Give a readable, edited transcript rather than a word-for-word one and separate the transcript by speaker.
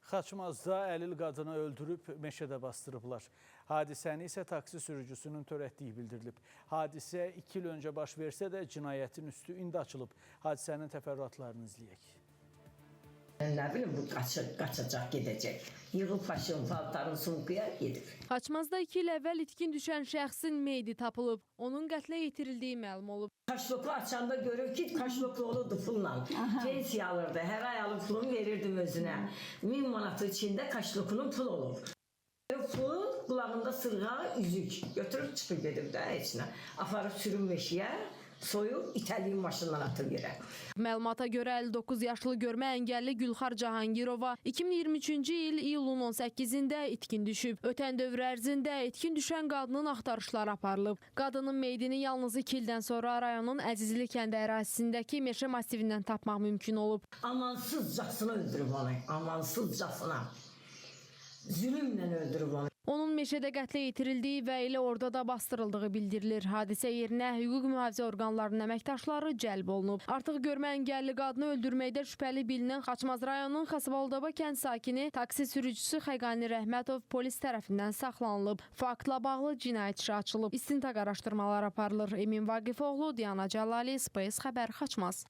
Speaker 1: Xaçmazda əlil qadını öldürüb meşədə bastırıblar. Hadisəni isə taksi sürücüsünün törətdiyi bildirilib. Hadisə 2 il öncə baş versə də cinayətin üstü indi açılıb. Hadisənin təfərrüatlarını izləyək.
Speaker 2: Mən nə bilim bu qaçır, qaçacaq, gedəcək. Yığıb başım, paltarın, sumkuya gedib.
Speaker 3: Xaçmazda 2 il əvvəl itkin düşən şəxsin meyidi tapılıb. Onun qətlə yetirildiyi məlum olub.
Speaker 2: Kaşloku açanda görür ki, kaşloklu olurdu pulla. Pensiya alırdı. Hər ay alıb pulumu verirdim özünə. 1000 manatı içində kaşlokunun pul olub. Pul qulağında sırğa, üzük. Götürüb çıxıb gedib də heç nə. Aparıb sürüm meşiyə, soyub itəliyib maşından atıb yerə.
Speaker 3: Məlumata görə 59 yaşlı görmə əngəlli Gülxar Cahangirova 2023-cü il iyulun 18-də itkin düşüb. Ötən dövr ərzində itkin düşən qadının axtarışları aparılıb. Qadının meyidini yalnız 2 ildən sonra rayonun Əzizli kəndi ərazisindəki meşə massivindən tapmaq mümkün olub.
Speaker 2: Amansızcasına öldürüb onu. Amansızcasına. Zülümlə öldürüb onu.
Speaker 3: Onun meşədə qətlə yetirildiyi və elə orada da bastırıldığı bildirilir. Hadisə yerinə hüquq mühafizə orqanlarının əməkdaşları cəlb olunub. Artıq görmə əngəlli qadını öldürməkdə şübhəli bilinən Xaçmaz rayonunun Xasbaludaba kənd sakini taksi sürücüsü Xəqani Rəhmətov polis tərəfindən saxlanılıb. Faktla bağlı cinayət işi açılıb. İstintaq araşdırmaları aparılır. Emin Vaqifoğlu, Diana Cəlali, Space Xəbər, Xaçmaz.